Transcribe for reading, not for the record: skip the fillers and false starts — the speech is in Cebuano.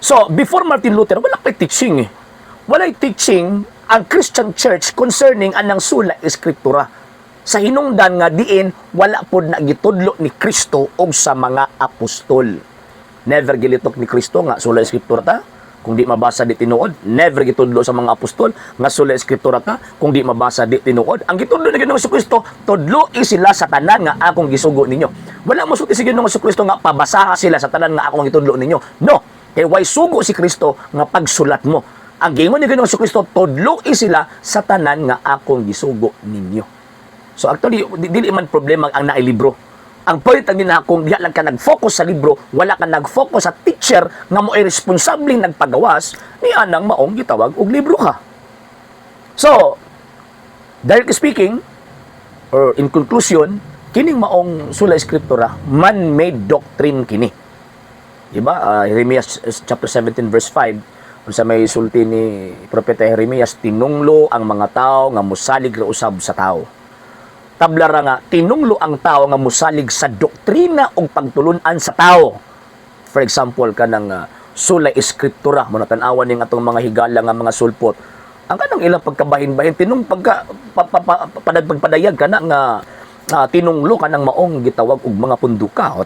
So, before Martin Luther, wala pa teaching eh. Walay teaching ang Christian Church concerning anang sola scriptura. Sa hinungdan nga diin wala pod na gitudlo ni Kristo og sa mga apostol. Never gilitok ni Kristo nga sola scriptura ta kung di mabasa, di tinuod. Never gitudlo sa mga apostol nga sola scriptura ta kung di mabasa, di tinuod. Ang gitudlo ni Ginoong Kristo, tudloi sila sa tanan nga akong gisugo ninyo. Wala mo sulti si Ginoong Kristo nga pabasaha sila sa tanan nga akong gitudlo ninyo. No, kay way sugo si Kristo nga pagsulat mo. Ang giingon ni Ginoong Kristo, tudloi sila sa tanan nga akong gisugo ninyo. So actually, dili man problema ang nailibro. Ang point ang na kung diha lang ka nag-focus sa libro, wala ka nag-focus sa teacher nga mo ay responsableng nagpagawas ni anang maong gitawag og libro ka. So, directly speaking, or in conclusion, kining maong sola scriptura, man-made doctrine kini. Diba? Jeremias chapter 17 verse 5, unsa may sulti ni Propeta Jeremias? Tinunglo ang mga tao nga musalig ra usab sa tao. Tabla ra nga tinunglo ang tao nga musalig sa doktrina ug pagtulunan sa tao. For example, kanang sola scriptura mo na, tan-awan ning atong mga higala nga mga sulpot. Ang kanang ilang pagkabahin-bahin tinung pagka pa, pa, pa, pagpadayag kana nga tinunglo kanang maong gitawag og mga punduka. O,